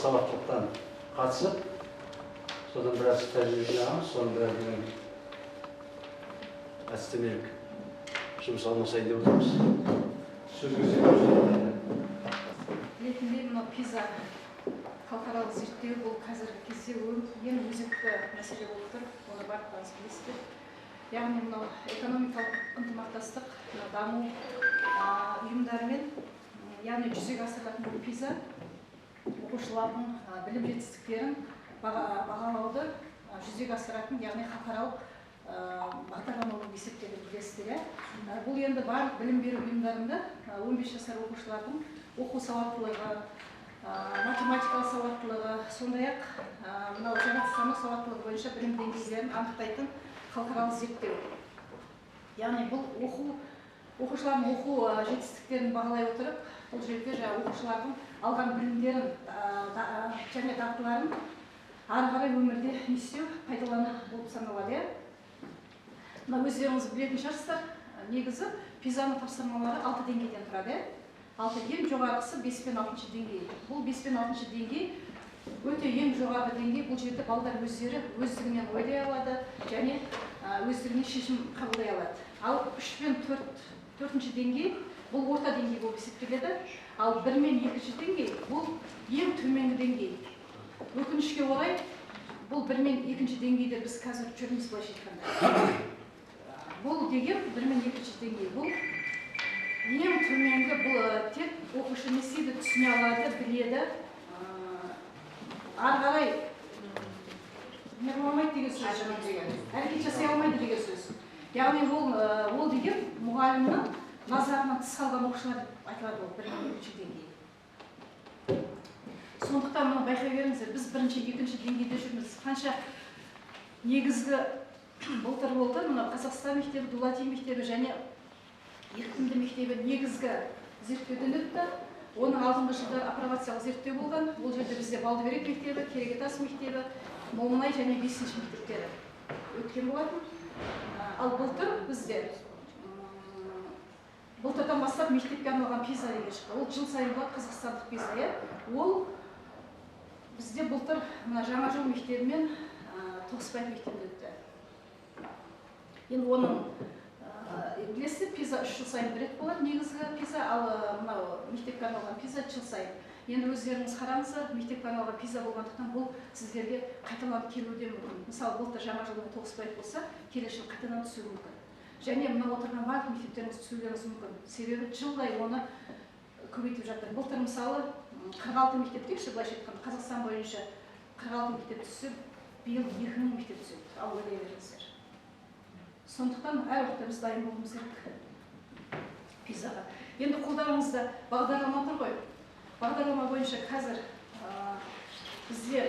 сауаттылықтан қатысып, содан біраз тәжірибе жинағанбыз, соның біразымен әдістемелік жұмыс алмасайын деп отырмыз. Сөз кезегі. Ретінде мынау ПИЗА халықаралық зерттеу бұл қазіргі кезде ең өзекті мәселе болып тұр, оны барлықтарыңыз білесіздер. Яғни мынау экономикалық ынтымақтастық, мынау даму ұйымдарымен, яғни жүзеге асырылатын бұл ПИЗА оқушылардың білім жетістіктерін бағалауды жүзеге асыратын, яғни халықаралық бағдарлама болып есептеледі, білесіздер, иә? Бұл енді барлық білім беру ұйымдарында 15 жасар оқушылардың оқу сауаттылығы, математикалық сауаттылығы, сондай-ақ мынау жаратылыстану сауаттылығы бойынша білім деңгейлерін анықтайтын халықаралық зерттеу. Яғни бұл оқушылардың оқу жетістіктерін бағалай отырып, бұл жерде жаңа оқушылардың алған білімдерін және дағдыларын ары қарай өмірде не істеу, пайдалану болып саналады, иә? Мына өздеріңіз білетін шығарсыздар, негізі ПИЗАның тапсырмалары 6 деңгейден тұрады, иә? 6, ең жоғарғысы 5 пен 6 деңгей. Бұл 5 пен 6 деңгей өте ең жоғарғы деңгей. Бұл жерде балдар өздері өздігінен ойлай алады және өздігінен шешім қабылдай алады. Ал 3 пен 4 деңгей бұл орта деңгей болып есептеледі. Ал 1 мен 2 деңгей бұл ең төменгі деңгей. Өкінішке орай бұл 1 мен 2 деңгейде біз қазір жүрміз, былайша айтқанда. Бұл деген 1 мен 2 деңгей. Бұл ең төменгі, бұл тек оқушы не істейді, түсіне алады, біледі. Ары қарай не қыла алмайды деген сөз, әрекет жасай алмайды деген сөз. Яғни ол деген мұғалімнің назарынан тыс қалған оқушылар деп айтылады, ол 1 мен 2 деңгей. Сондықтан мұны байқай беріңіздер, біз 1-ші, 2-ші деңгейде жүрміз. Қанша негізгі былтыр болды, мына Қазақстан мектебі, Дулати мектебі және Екпінді мектебі негізгі зерттеуден өтті. Оның алдыңғы жылдары апробациялық зерттеу болған. Ол жерде бізде Балдыберек мектебі, Керегетас мектебі, Момынай және 5-ші мектептері өткен болатын. Ал былтыр бізде былтырдан бастап мектепке арналған ПИЗА деген шықты. Ол жыл сайын болады қазақстандық ПИЗА, иә? Ол бізде былтыр мына Жаңа жол мектебі мен Тоғысбаев мектебінде өтті. Енді оның білесіздер, ПИЗА 3 жыл сайын бір рет болады негізгі ПИЗА, ал мынау мектепке арналған ПИЗА жыл сайын. Енді өздеріңіз қараңыздар, мектепке арналған ПИЗА болғандықтан бұл сіздерге қайталанып келуі де мүмкін. Мысалы, былтыр Жаңа жылдан Тоғысбаев болса, келесі жылы қайтадан түсуі мүмкін. Және мына отырған барлық мектептеріңіз түсулеріңіз мүмкін. Себебі жылдай оны көбейтіп жатыр. Былтыр мысалы 46 мектеп дейікші, былайша айтқанда Қазақстан бойынша 46 мектеп түссе, биыл 2000 мектеп түседі. Ал ойлай беріңіздер. Сондықтан әр уақытта біз дайын болуымыз керек ПИЗАға. Енді қолдарыңызда бағдарлама тұр ғой. Бағдарлама бойынша қазір бізде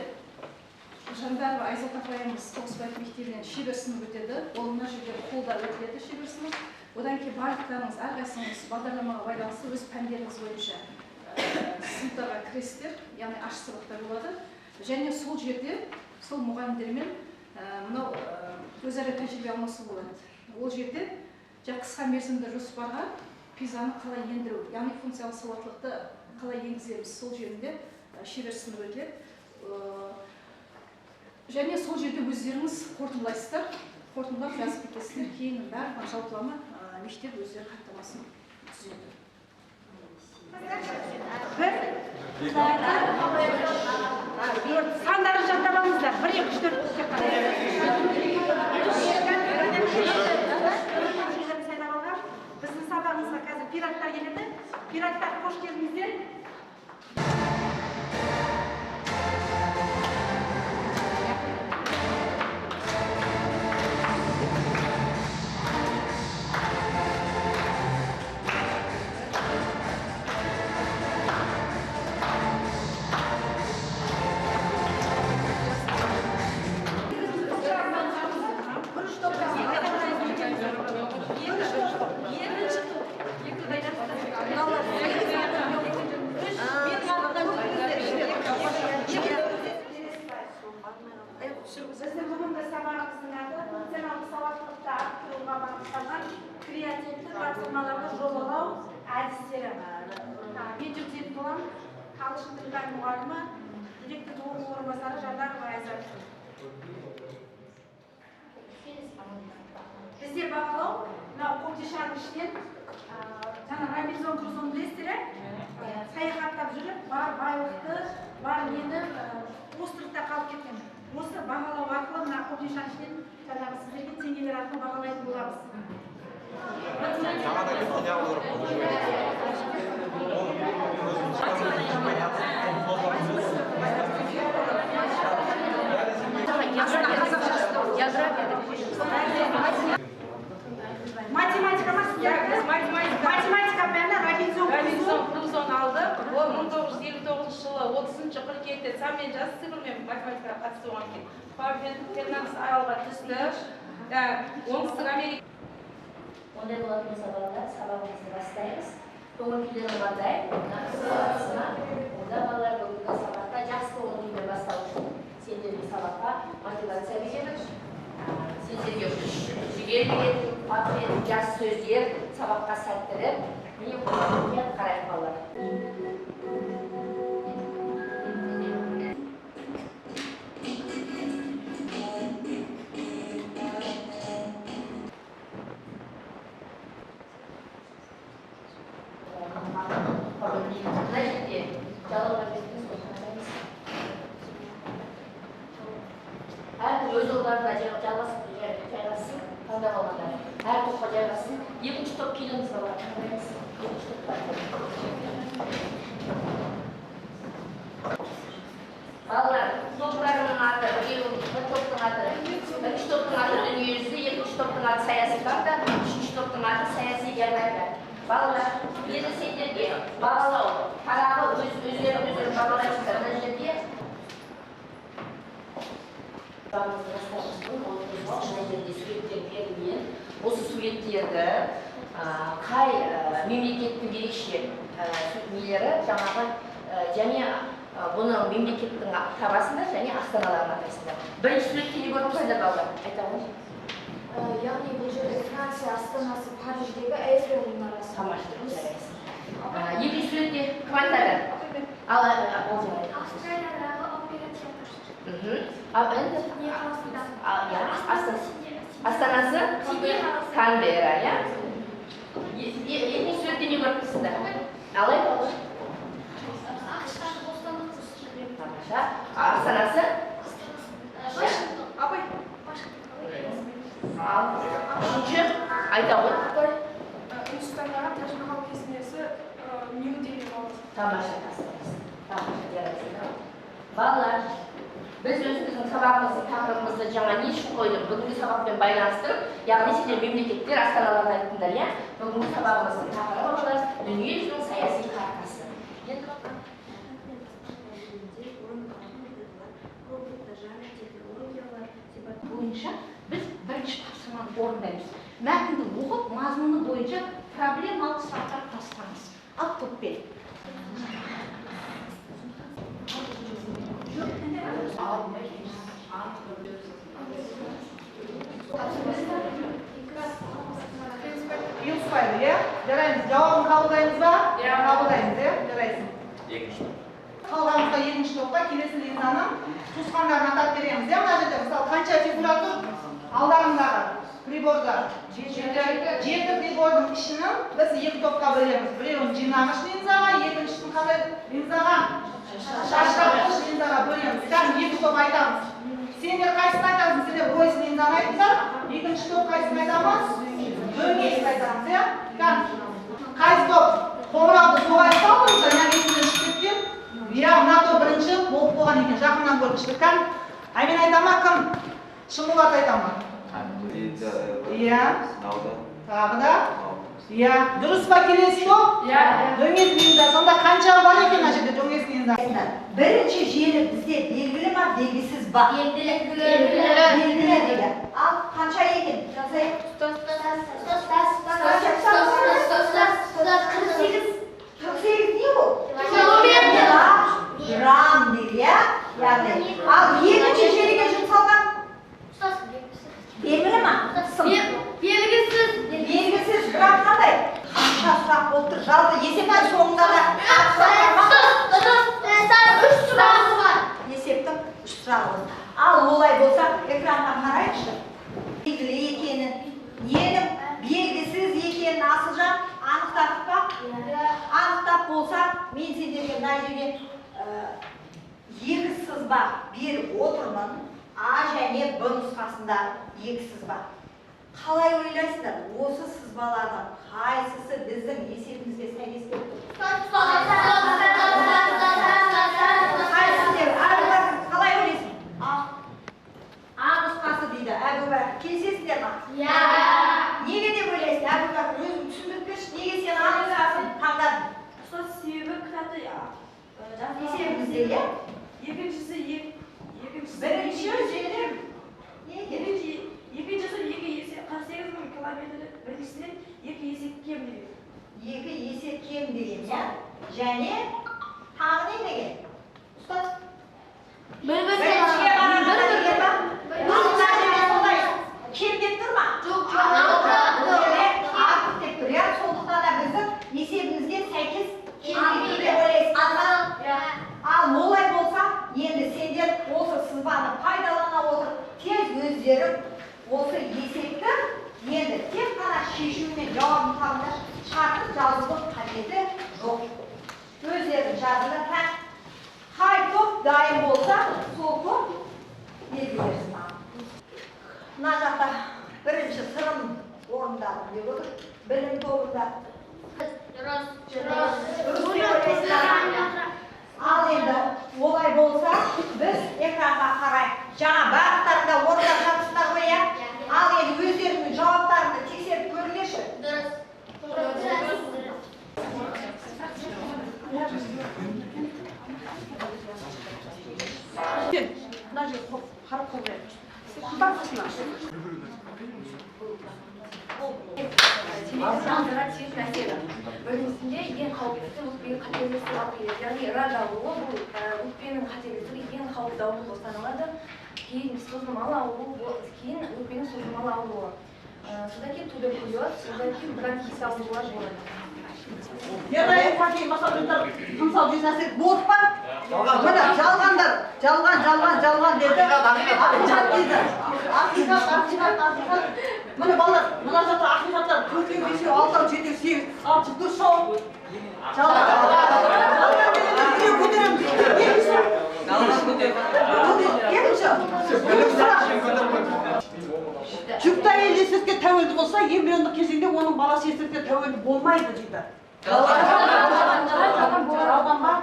Жандарова Айзат апайымыз Тоғысбаев мектебінен шебер сынып өтеді. Ол мына жерде қолда өтіледі шебер сынып. Одан кейін барлықтарыңыз, әрқайсыңыз бағдарламаға байланысты өз пәндеріңіз бойынша сыныптарға кіресіздер, яғни ашық сабақтар болады. Және сол жерде сол мұғалімдермен мынау өзара тәжірибе алмасу болады. Ол жерде қысқа мерзімді жоспарға ПИЗАны қалай ендіру, яғни функциялық сауаттылықты қалай енгіземіз, сол жерінде шебер сынып өтіледі. Және сол жерде өздеріңіз қорытындылайсыздар, қорытындылап жазып кетесіздер, кейін барлығын жалпылама мектеп өздері хаттамасын түзеді. 1, 2, 3, сандарын жаттап алыңыздар. 1, 2, 3, 4 тек қана. Біздің сабағымызға қазір пираттар келеді. Пираттар, қош келдіңіздер. Біздің бүгінгі сабағымыздың аты функционалдық сауаттылықты арттыруға бағытталған креативті тапсырмаларды жобалау әдістері. Мен жүргізетін боламын, ағылшын тілі пән мұғалімі Директордың оқу орынбасары Жандарова Айзат. Бізде бағалау мынау қобдишаның ішінен, жаңа Робинзон Крузоны білесіздер, иә? Саяхаттап жүріп, бар байлықты, бар нені, островта қалып кеткен. Осы бағалау арқылы мына қобдишаның ішінен жаңағы сіздерге теңгелер арқылы бағалайтын боламыз. Жаңадан кетті, не алып Математика ма сіздерге? Математика пәні, Робинзон Крузо. Робинзон Крузоны алды. Ол 1959 жылы 30 қыркүйекте санмен жас цифрмен математикаға қатысты болған екен. Фернандес аралға түсті. Оңтүстік Америка. Ондай болатын болса, балалар, сабағымызды бастаймыз. Көңіл күйлері қандай? Онда, балалар, бүгінгі сабақта жақсы көңіл күймен бастау үшін сендерге сабаққа мотивация беремін. Сендерге күш жігер беретін, қуат беретін жақсы сөздер, сабаққа сәттілік. Міне, мұқият қарайық, балалар. Мына жерде жалауға жеткенсіз ғой, таңдаймыз. Әркім өз орындарына жайғасып, жайғассын, таңдап алғандар. Әр топқа жайғассын. Екінші топ келіңіз, балалар, таңдаймыз. Екінші топқа. Балалар, топтарының аты, біреуінің бір топтың аты, бірінші топтың аты дүниежүзі, екінші топтың аты саяси карта, үшінші топтың аты саяси география. Балалар, енді сендерге бағалау парағы, өз өздерің өздерің бағалайсыңдар. Мына жерде бағымызды бастаймыз. Мына жерде суреттер берілген. Осы суреттерді қай мемлекеттің ерекше нелері жаңағы, және бұны мемлекеттің табасыңдар және астаналарын атайсыңдар. Бірінші суретте не көріп тұрсыңдар, балалар? Айта ғой. Яғни бұл жерде Франция астанасы Париждегі Эйфель мұнарасы. Тамаша, жарайсың. Екінші суретте кім айтады? Ал, ол жарайды. Австралиядағы опера театры. Ал енді Сидней қаласында. Иә, астанасы Канберра, иә? Екінші суретте не көріп тұрсыңдар? Ал, айта ғой. АҚШ-тағы Бостандық мүсіні. Тамаша. Астанасы? Вашингтон. Абай. Ал үшінші айта ғой. Үндістандағы Тадж Махал кесенесі, Нью Дели қаласы. Тамаша, астанасы. Тамаша, жарайсың. Балалар, біз өзіміздің сабағымыздың тақырыбымызды жаңа не үшін қойдық? Бүгінгі сабақпен байланыстырып, яғни сендер мемлекеттер астаналарын айттыңдар, иә? Бүгінгі сабағымыздың тақырыбы, балалар, дүниежүзінің саяси картасы. Енді бойынша біз бірінші тапсырманы орындаймыз. Мәтінді оқып, мазмұны бойынша проблемалық сұрақтар тастаңыз. Ал топпен. Қиылыспайды, иә? Жараймыз. Жауабын қабылдаймыз ба? Иә. Қабылдаймыз, иә? Жарайсың. Екінші топ. Қалғанымызға екінші топқа келесі линзаның туысқандарын атап береміз, иә? Мына жерде, мысалы, қанша фигура тұр? Алдарындағы приборда жеті прибордың ішінің біз екі топқа бөлеміз. Біреуін жинағыш линзаға, екіншісін қандай линзаға? Шашыратқыш линзаға бөлеміз. Кәдімгі екі топ айтамыз. Сендер қайсысын айтасың? Сендер ойс линзаны айтыңдар. Екінші топ қайсысын айтамыз? Дөңгелек айтамыз, иә? Кәдімгі қайсы топ қоңырауды соғайып салдыңыздар, яғни есімнен шығып кеткен. Иә, мына топ бірінші болып қойған екен, жақыннан көріп шықтық. Кәдімгі Әмен айта ма, кім? Шынболат айта ма? Иә. Тағы да? Иә. Дұрыс па келесі топ? Иә. Дөңгелек линза. Сонда қанша бар екен мына жерде дөңгелек линза? Бірінші желі бізде белгілі ма, белгісіз ба? Белгілі. Белгілі дейді. Ал қанша екен? Жазайық. 48. 48 не ол? Километр. Грамм дейді, иә? Яғни, ал екінші желіге жұмсалған белгілі ма? Сым. Белгісіз. Белгісіз, бірақ қандай? Қанша сұрақ болып тұр? Жалпы есептің соңында да Үш сұрағы бар. Сұрағымыз. Ал олай болса, экранға қарайықшы. Белгілі екенін, ненің белгісіз екенін Асылжан анықтадық па? Анықтап болса, мен сендерге мына жерде екі сызба беріп отырмын. А және Б нұсқасында екі сызба. Қалай ойлайсыздар, осы сызбалардың қайсысы біздің есебімізге сәйкес келіп тұр? Қайсысы деп, Әбубәкір, қалай ойлайсың? А нұсқасы дейді, Әбубәкір. Келісесіңдер ма? Иә. Неге деп ойлайсың, Әбубәкір? Өзің түсіндіріп берші, неге сен А нұсқасын таңдадың? Сол себебі кітапта жазылған. Есебімізде, иә? Екіншісі Бірінші және неге? Екіншісі 2 есе 48 мың километр, біріншісінен 2 есе кем деген. 2 есе кем деген, иә? Және тағы не деген? Ұстаз? Біріншіге қарағанда деген ба? Ал мына жерде сондай кем деп тұр ма? Жоқ. Бұл жерде артық деп тұр, иә? Сондықтан да біздің есебімізге сәйкес келмейді деп ойлайсыздар ма? Ал олай болса, енді сендер осы сызбаны пайдалана отырып, тез өздерің осы есепті енді тек қана шешумен жауабын табыңдар, шартын жазудың қажеті жоқ. Өздерің жазыңдар, қай топ дайын болса, сол топ белгі берсін маған. Мына жақта бірінші сырым орындадым деп отыр, білім тобында. Дұрыс. Дұрыс деп ойлайсыздар ма? Ал енді олай болса, біз экранға қарай жаңа барлықтарында орындап жатырсыңдар ғой, иә? Ал енді өздеріңнің жауаптарыңды тексеріп көріңдерші. Дұрыс. Мына жерге қарап қол қояйық. Бар қасына. Темекі адамдарға тиетін әсері. Біріншісінде ең қауіптісі өкпенің қателесуі алып келеді. Яғни рак ауруы бұл өкпенің қателесуі ең қауіпті ауру болып саналады. Кейін созылмалы ауру, кейін өкпенің созылмалы ауруы. Содан кейін туберкулез, содан кейін бронхит аурулар болады. Ерайым Факин, басқа тынсау жүйесіне әсер болды па? Міне, жалғандар, жалған, жалған, жалған деді. Ақиқат дейді. Ақиқат, ақиқат, ақиқат. Міне балалар, мына жақта ақиқаттар 4, 5, 6, 7, 8, 6, дұрыс жауап. Жалған. Жалған дегенде біреу көтереміз. Екінші. Екінші. Сұрақ. Жүкті әйел есірткіге тәуелді болса, эмбриондық кезеңде оның баласы есірткіге тәуелді болмайды дейді. Жалған ба?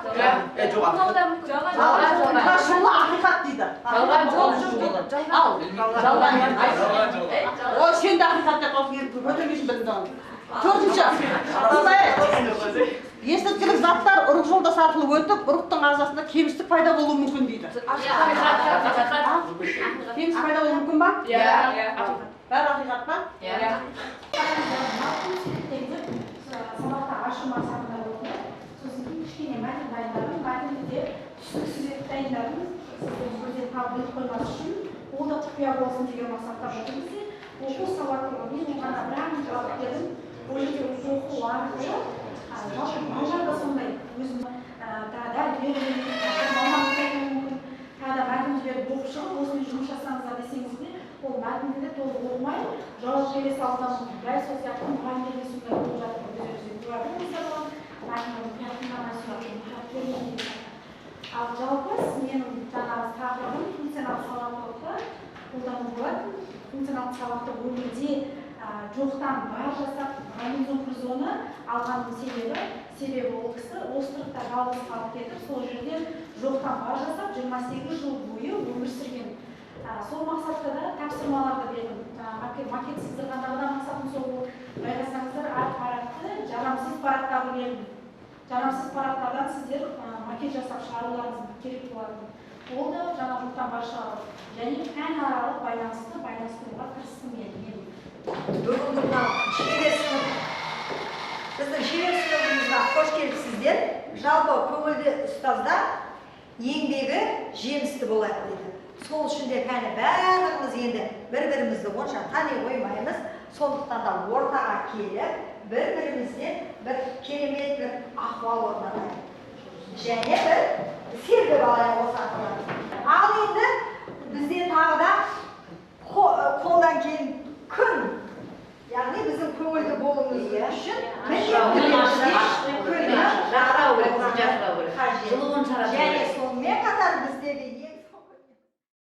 Мына шулы ақиқат дейді. Ал, жалған. О, сен де ақиқат деп қалып, көтермейсің бірін. Төртінші. Есірткілік заттар ұрық жолдасы арқылы өтіп, ұрықтың ағзасында кемістік пайда болуы мүмкін дейді. Кемістік пайда болуы мүмкін ба? Иә. Бәрі ақиқат па? Иә. Сабақта ашу мақсатында болды. Сосын кейін кішкене мәтін дайындадым. Мәтінді де түсініксіз етіп дайындадым. Сіздер көзден тауып біліп қоймас үшін, ол да құпия болсын деген мақсатта болды бізде. Оқу сауаттылығы, мен оған бір-ақ жауап бердім. Ол жерде оқу арқылы жалпы балалар да сондай өзім дәрігер мамандық болуы мүмкін. Тағы да мәтін жіберіп оқып шығып, осымен жұмыс жасаңыздар десеңіз де, ол мәтінді де толық оқымай жауап бере салуы мүмкін. Дәл сол сияқты мұғалімдер де сондай болып жатыр. Өздеріңіз куә болдыңыздар оған. Мәтінді мұқият тыңдамай сұрақ мұқият бермей деген сияқты. Ал жалпы менің жаңағы тақырыбым функционалдық сауаттылықты қолдану болатын. Функционалдық сауатты өмірде жоқтан бар жасап, Робинзон Крузоны алғанның себебі ол кісі островта жалғыз қалып кетіп, сол жерден жоқтан бар жасап, 28 жыл бойы өмір сүрген. Сол мақсатта да тапсырмаларды бердім. Макет сыздырғандағы да мақсатым сол болды. Байқасаңыздар, әр парақты жарамсыз парақтарды бердім. Жарамсыз парақтардан сіздер макет жасап шығаруларыңыз керек болатын. Ол да жаңа жоқтан бар шығару. Және пәнаралық байланысты байланыстыруға тырыстым мен. Бүгінгі мынау шебер сынып, біздің шебер сыныбымызға қош келіпсіздер. Жалпы көңілді ұстаздар еңбегі жемісті болады дейді. Сол үшін де кәні барлығымыз енді бір-бірімізді онша тани қоймаймыз. Сондықтан да ортаға келіп, бір-бірімізден бір керемет бір ахуал орнатайық. Және бір сергіп алайық осы арқылы. Ал енді бізде тағы да қолдан кейін күн, яғни біздің көңілді болуымыз үшін міндетті түрде күннің Жарқырау керек, жарқырау керек. қажет. Жылуын тарату Және керек. сонымен қатар бізде